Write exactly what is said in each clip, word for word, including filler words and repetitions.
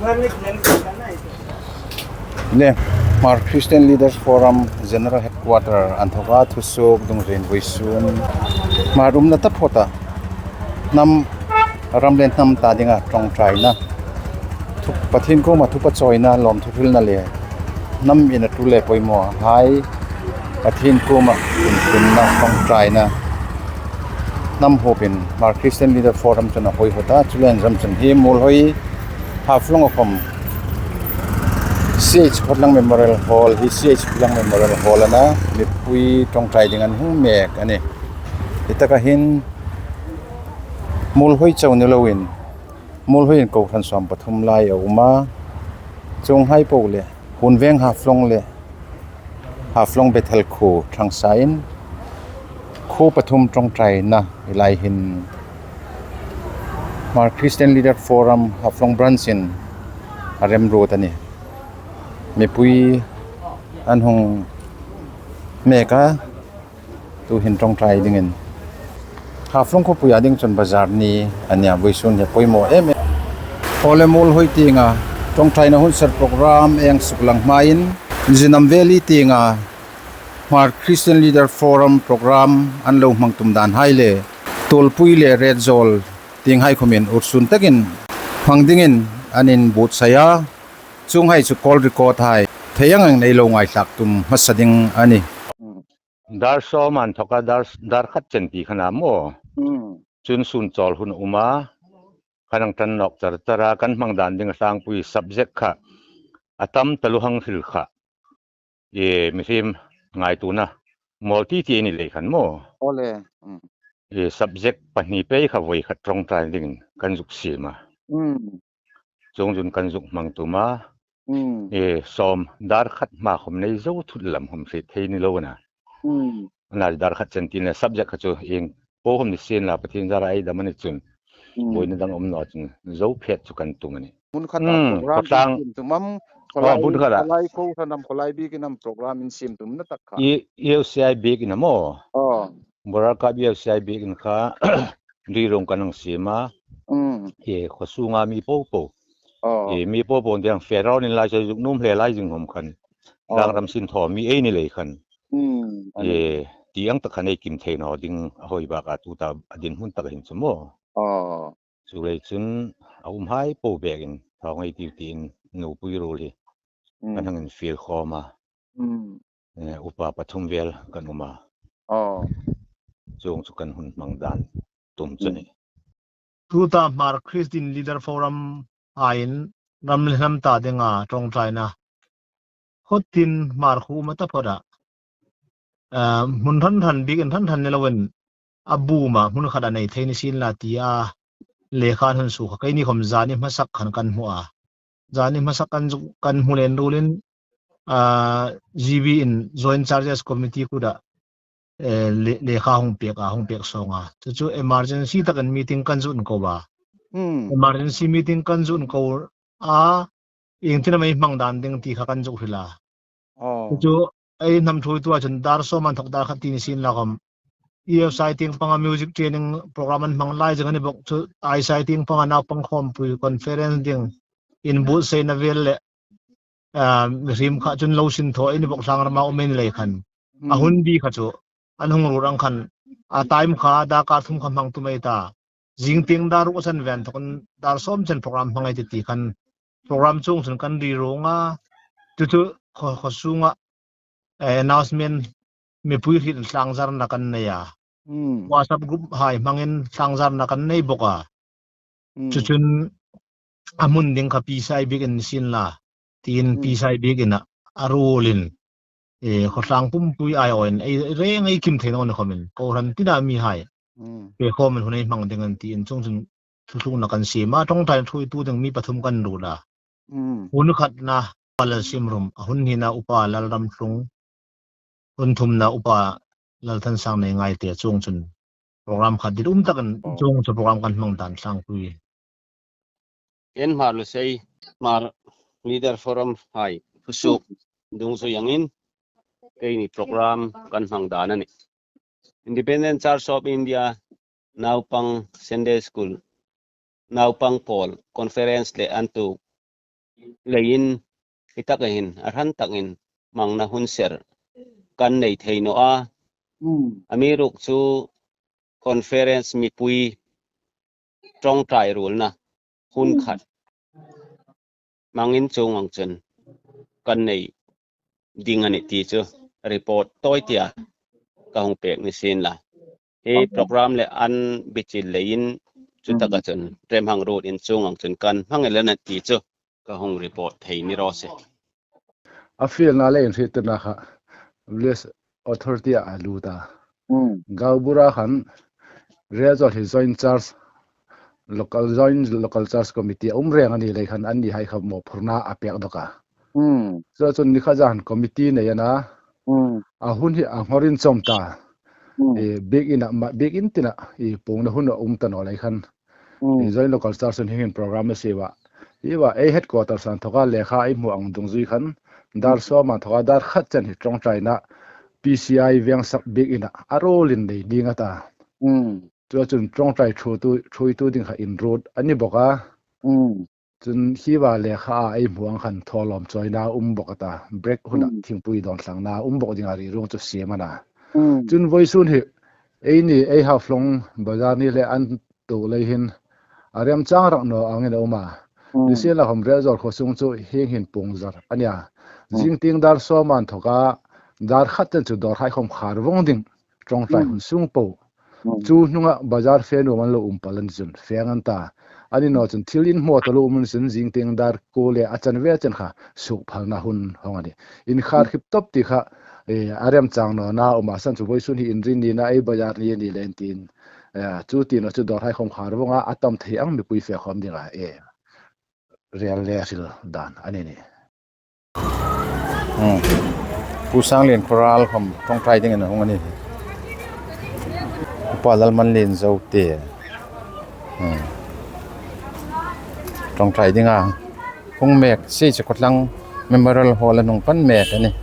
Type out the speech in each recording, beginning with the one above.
Le, Hmar Christian Leaders Forum General Headquarter an thoka thusuok dungzui vawisun Hmar umna taphawta hnam, ram le hnam ta dinga ṭawngṭaina, thu, Pathien kuoma thupha chawina, lawmthu hrilna le hnam ina tul le pawimawhai Pathien kuoma inhrinna ṭawngṭaina hnam huopin Hmar Christian Leader Forum chun a huoihawt a, chuleiin zam chun hi Muolhoi Haflong a khawm C H Khawtlang Memorial Hall, hi C H Khawtlang Memorial Hall a na, mipui ṭawngṭai ding an hung mek a nih. Hi taka hin Muolhoi chau ni loin, Muolhoiin kohran sawm pathum lai a um a, chuonghai po le, Hun Veng Haflong le Haflong Bethel khuo ṭhang sain, khuo pathum ṭawngṭaina hi lai hin Hmar Christian Leader Forum Haflong Branch-in a remruot a nih. Mipui an hung mek a, tuhin ṭawngṭai dingin Haflong khawpuia ding chun bazar ni a nih a, vawisun hi a poimaw em em. Aw le, Muolhoi tienga ṭawngṭaina hun ser program ei suklang hmain, Zinam Valley tienga Hmar Christian Leader Forum program an lo hmang tum dan hai le, Tuolpui le Retzawl tienghai khawmin ursun takin hmang dingin an inbuotsai a, chuonghai chu call record hai thei ang angin ei lo ngaithlak tum hmasa ding a nih. Dar sawm an thoka dar, dar khat chen ti kha a ni maw. Mm. Chun sun chawl hun a um a, khan ang ṭan nawk char char a, kan hmang dan ding a tlangpui subject kha a tam taluo hang hril kha, e, mihriem ngaituona mawl ti ti a ni lei khan maw. Aw le. Mm. E, subject pahni pei kha voi khat ṭawngṭai dingin kan zuk siem a. Mm. Chuongchun kan zuk hmang tum a. Mm. E, sawm dar khat hma khawm nei zo thut lam khawm hriet thei ni lo a na. Mm. A na dar khat chen ti le subject kha chu ieng po khawm ni sien la, Pathien zara ei dam a ni chun, mm, buoina dang um naw chun zo phet chu kan tum a nih. Hmun khata, mm, program khawtlang in siem tum am, aw, khawlai, hmun khata, khawlai kohran am, khawlai biekin am program in siem tum na tak kha. E, E L C I biekin am aw. Aw. Boral Cup E L C I biekin kha ri rong kan hang siem a. Mm. E, khaw sunga mi popo. Aw. E, mi popo tieng fe rawn in lai sawi zuk nuom hle lai zing hawm khan. Aw. Tlang ram sin thaw mi ei ni lei khan. Mm, a ni. E, ti ang tak khan ei kim thei naw ding a hoi bak a, tuta a dinhmun tak hin chu maw. Aw. Chuleiin chun a umhai po bekin thaw ngei tiu tiin nupui ruol hi, mm, kan hang infiel khawm a. Mm. E, upa pathum vel kan um a. Aw. Chuong chu kan hun hmang dan tum chu, mm, a nih. Tuta Hmar Christian Leader Forum haiin ram le hnam ta dinga ṭawngṭaina, khawtin Hmar khuo um a taphawta, eh, hmun hran hran biekin hran hran ni loin a buma hmun khat a nei thei ni sien la tia lekha hun suok kha keini khawm zani hmasak khan kan hmu a. Zani hmasak kan zuk, kan hmu len ruolin, ah, G B in Joint Charges Committee kuta, eh, le, lekha hung pek a, hung pek sawng a. Chu chu emergency takin meeting kan zuk ko a. Hmm. Emergency meeting kan zuk ko a, iengtin am ei hmang dan ding ti kha kan zuk hril a. Aw. Chu chu ei hnam ṭhuoitua chun dar sawm an thawk dar khat ti ni sien la khawm, E L C I tieng panga music training program an hmang lai zing a ni bawk chu, I C I tieng panga naupang khawmpui conference ding, inbuotsaina vel le, ah, mihriem kha chun lo sin thaw a ni bawk, thlang rama um ei ni lei khan. A, mm, hun bi kha chu an hung ruot ang khan, a time kha darkar thum kha hmang tum ei ta. Zing tieng dar ruk a san ven thawkin dar sawm chen program hmang ei ti ti khan program chuong chun kan ri rong a. Chu chu khaw, khaw sunga, eh, announcement, mipui hriet tlangzarna kan nei a. Hmm. WhatsApp group hai hmangin tlangzarna kan nei bawk a. Hmm. Chu chun a hmun ding kha P C I biekin ni sien la tiin, hmm, P C I biekin a, a ruolin, eh, khawtlang pumpui aiawin ei reng ei kim thei naw ni khawmin kohran tina mihai, hmm, pe khawmin hun ei hmang ding an tiin chuong chun thuthlungna kan siem a, ṭawngṭaina ṭhuoitu ding mi pathum kan ruot a. Hmm. Hun khatna Upa Lalsimrum, a hun hnina Upa Lalramthlung, hun thumna Upa Lalthansang Neingaite, chuong chun program kha ditum takin, oh, chuong chu program kan hmang dan tlangpui. En Hmar Lusei, Hmar Leader Forum hai thusuok dungzui angin keini program kan hmang dan a nih. Independent Church of India naupang Sunday School, naupang pawl conference le an tu leiin hi taka hin a hran takin hmangna hun ser kan nei thei naw a. Hmm. Amiruokchu conference mipui ṭawngṭai ruolna hun, hmm, khat hmangin chuong ang chun kan nei ding a nih ti chu report tawi tia ka hung pek ni sien la. Hi program le an bichil leiin chu taka chun remhang ruotin chuong ang chun kan hmang el a nih ti chu ka hung report thei ni raw se. A fielna le inhriettirna kha village authority-a a lut a. Hmm. Gaubura khan Riazol hi joint church, local, joint local church committee a um reng a ni lei khan annihai kha mawphurna a pek dawk a. Hmm. Chu chun ni kha zan committee nei a na. Hmm. A hun hi a nghorin chawm ta. Hmm. E, biekin a, ma, biekin tina, e, puongna hun a um ta naw lei khan. Hmm. E, joint local church-in hieng hin program a sie a. Hi a, ei headquarters-a inthoka lekha ei hmu ang dungzui khan, dar sawm-a inthoka dar khat chen hi ṭawngṭaina P C I veng sak biekin a, a ruolin nei ding a ta. Hmm. Chu chun ṭawngṭai ṭhuoitu, ṭhuoitu ding kha inruot a ni bawk a. Hmm. Chun hi a lekha-a ei hmu ang khan thawlawm chawina um bawk a ta, break huna, hmm, thingpui dawn thlangna um bawk ding a ri ruong chu siem a na. Hmm. Chun vawisun hi eini, ei Haflong bazar ni le an tu lei hin a remchang rak naw angin a um a. Hmm. Nisienlakhawm Riazol khuo sung chu hieng hin puong zar a nia. Hmm. Zing tieng dar sawm-a inthoka dar khat chen chu dawrhai khawm khar vawng ding ṭawngṭai, hmm, hun sung po. Hmm. Chu hnunga bazar fe nuom an lo um pal a ni chun fe ang an ta. A ni naw chun thil inhmaw taluo um a ni chun zing tieng dar kuo le a chanve chen kha sukphalna hun hawng a nih. Inkhar, hmm, khip tawp ti kha, e, a remchang nawna um a, san chu vawisun hi Inrinni a na, ei bazar ni a ni leiin tiin, e, chu ti naw chu dawrhai khawm khar vawng a, a tam thei ang mipui fe khawm dinga, e, rel le hril dan a ni nih. Hmm. Pu Sanglien Khoral khawm ṭawngṭai dingin a hung a nih. Upa Lalmanlien Zote. Hmm. Ṭawngṭai dinga hung mek si chu Khawtlang Memorial Hall-a hung pan mek a nih.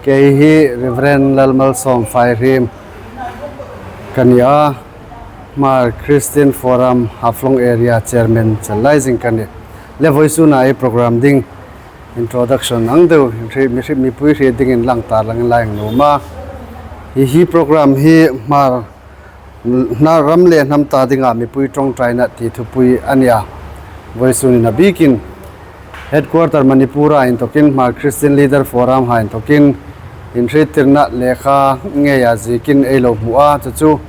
Kei hi Reverend Lalmalsawm Fairiem ka ni a, Hmar Christian Forum Haflong Area Chairman chal lai zing ka nih. Le vawisuna ei program ding introduction ang deu, hri, mi, hri, mipui hriet dingin lang tar lang lai ang nuom a. Hi, hi program hi Hmar hnar ram le hnam ta dinga mipui ṭawngṭaina ti thupui a nia. Vawisun hin a bikin headquarter Manipur-a inthokin Hmar Christian Leader Forum-a inthokin inhriettirna lekha ngeia ziekin ei lo hmu a, chu chu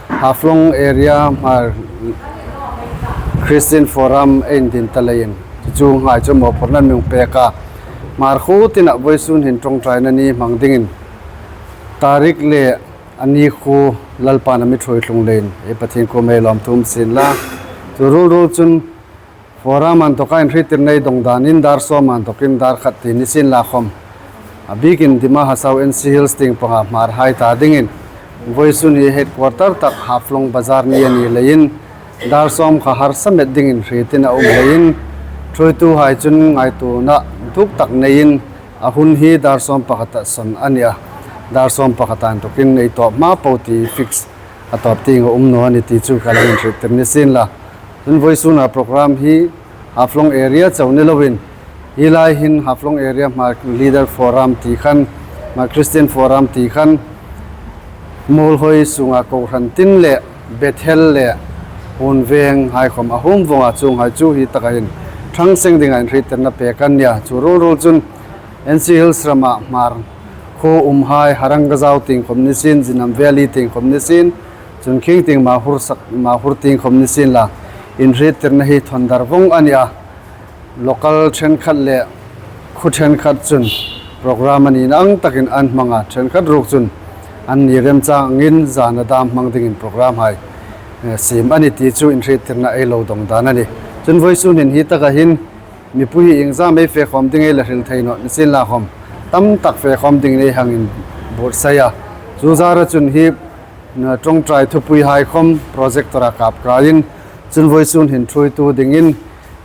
Haflong area Hmar Christian Forum ei indin ta leiin chu chu ngei chu mawphurna mi hung pek a. Hmar khuo tina vawisun hin ṭawngṭaina ni hmang dingin tarik le a ni khu Lalpan a mi ṭhuoi tlung leiin ei Pathien kuomah lawmthu um sien la. Chu ruol ruol chun Forum-a inthoka inhriettirna ei dawng danin dar sawm-a inthokin dar khat ti ni sien la khawm, a bikin Dima Hasao N C Hills tieng panga Hmarhai ta dingin vawisun hi headquarter tak Haflong Bazar ni a ni leiin dar sawm kha harsa met dingin hrietin a um leiin ṭhuoituhai chun ngaituona duk tak neiin a hun hi dar sawm pakhata sawn a ni a, dar sawm pakhata inthokin ei tawp hma po ti fix a tawp tieng a um naw a nih ti chu ka lo inhriettir ni sien la. Chun vawisuna program hi Haflong area chau ni loin, hi lai hin Haflong area Hmar Leader Forum ti khan, Hmar Christian Forum ti khan, Muolhoi sunga kohran tin le Bethel le Huonveng hai khawm a hum vawng a, chuonghai chu hi taka hin ṭhang seng dinga inhriettirna pek an nia. Chu ruol ruol chun N C Hills rama Hmar khuo umhai, Harangajao tieng khawm ni sien, Zinam Valley tieng khawm ni sien, chun khing tieng Mahur sak, Mahur tieng khawm ni sien la, inhriettirna hi thawn dar vawng a ni a. Local ṭhenkhat le khuo ṭhenkhat chun program a nina ang takin an hmang a, ṭhenkhat ruok chun an ni remchang angin zana dam hmang dingin program hai, eh, siem a nih ti chu inhriettirna ei lo dawng dan a nih. Chun vawisun hin hi taka hin Mipui hi iengzam ei fe khawm ding ei la hril thei nawh, nisienlakhawm tam tak fe khawm dingin ei hang inbuotsai a. Chu zara chun hi, na, ṭawngṭai thupuihai khawm projector-a kap kaiin, chun vawisun hin ṭhuoitu dingin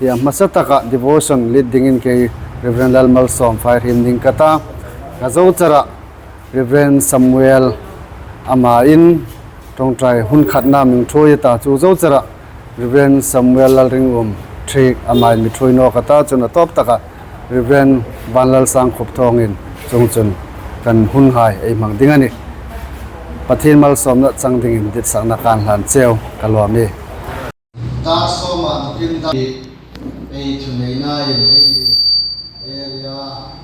hi a hmasa taka devotion lead dingin kei Reverend Lalmalsawm Fairhim ning ka ta. Ka zo chara Reverend Samuel, amain ṭawngṭai hun khatna mi ṭhuoi a ta, chu zo chara Reverend Samuel Lalringum Thik, amain mi ṭhuoi nawk a ta, chun a tawp taka Reverend Vanlalsang Khupthawngin chuong chun kan hunhai ei hmang ding a nih. Pathien malsawmna chang dingin ditsakna kan hlan cheu, ka lawm ie. Dar sawma nukin dar ei thuneina in ei area,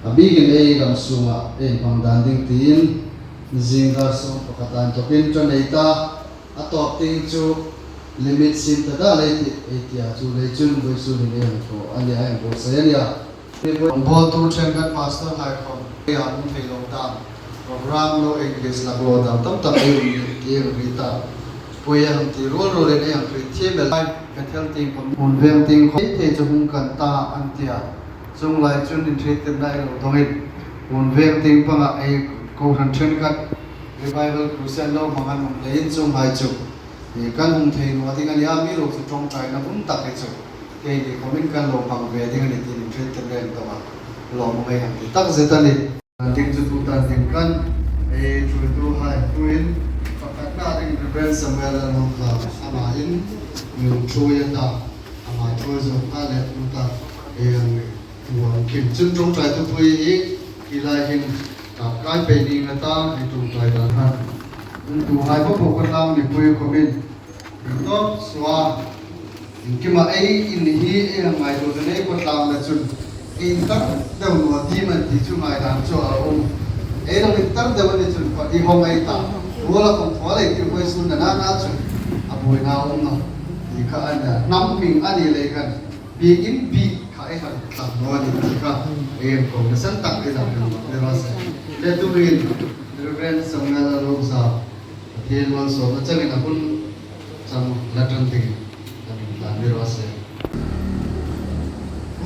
a bikin ei ram sunga ei hmang dan ding tiin, zing dar sawm pakhat inthawkin ṭan ei ta, a tawp tieng chu limit siem ta dai ei ti, ei ti a, chuleiin chun vawisun hin ei hang thaw a nih, ei hang buotsai a nih a. Bawltu ṭhenkhat pastor hai khawm, ei hang um thei lo dam, program lo engage lak lo dam tam tak ei um ding tiin ei hriet a. Poi hang ti ruol ruolin ei hang hriet thiem el. Bethel tieng khawm, Huonveng tieng khawm, thei chu hung kan ta an ti a. Chuong lai chun inhriettirna ei lo dawngin, Huonveng tieng panga ei kohran ṭhenkhat Revival Crusade lo hmang an um leiin chuong lai chu, e, kan hung thei naw ding a nih a, amiruokchu ṭawngṭaina hun tak hi chu keini khawmin kan lo hmang ve ding a nih tiin inhriettir lem tawh a, lawmum ei hang ti takzet a nih. An ding chu tuta ding khan, e, ṭhuoituhai hnuoiin pakhatna ding Reverend Samuel Lalhawmzau, amain mi ṭhuoi a ta, ama ṭhuoi zo ta le tuta, e, ang Huang khin chun ṭawngṭai thupui hi, hi lai hin kap kai pei ding a ta, hi ṭawngṭai dan khan. Umtuhai po po khawtlang mipui khawmin, tawp suo, iengkima ei in hi ei hang ngaituo ding ei khawtlang la chun, ei intar deu naw ding am ti chu ngaidan chu a um. Ei lo intar deu a ni chun, i hawng ei ta. Ruola khawm thaw lei ti vawisun na na na chun, a buoina um nawh. Ti kha a nih, hnam hming a ni lei khan, biekin bik kha ei hang tlang naw a nih ti kha, ei hang ko nasan tak ei dam naw ni raw se. Le tuhin Reverend Samuel Lalhawmzau, Pathien malsawmna changin a hun chang la ṭan dingin kan inhlan ni raw se.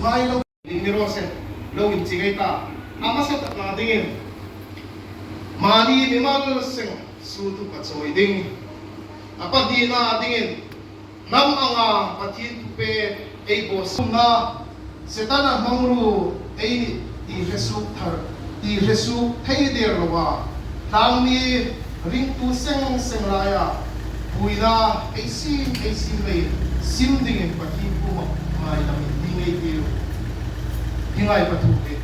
Ngai lo ni raw se, lo inching ei ta. A hmasa takna dingin mani mimal seng sutu ka chawi ding. A pahnina dingin hnam anga Pathien thupek ei bawsawmna, Setana hmangruo ei nih ti hre suok thar, ti hre suok thei der lova, tlangmi ringtu seng seng laia buoina ei siem, ei siem lei, siem dingin Pathien kuoma ngaidam inti ngei ei tiu. Hi ngai pa thu hi.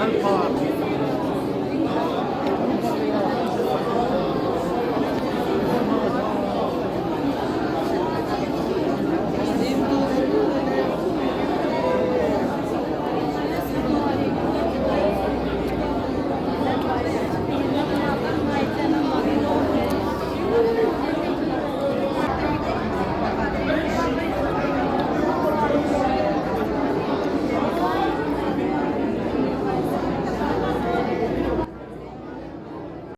Lalpa mi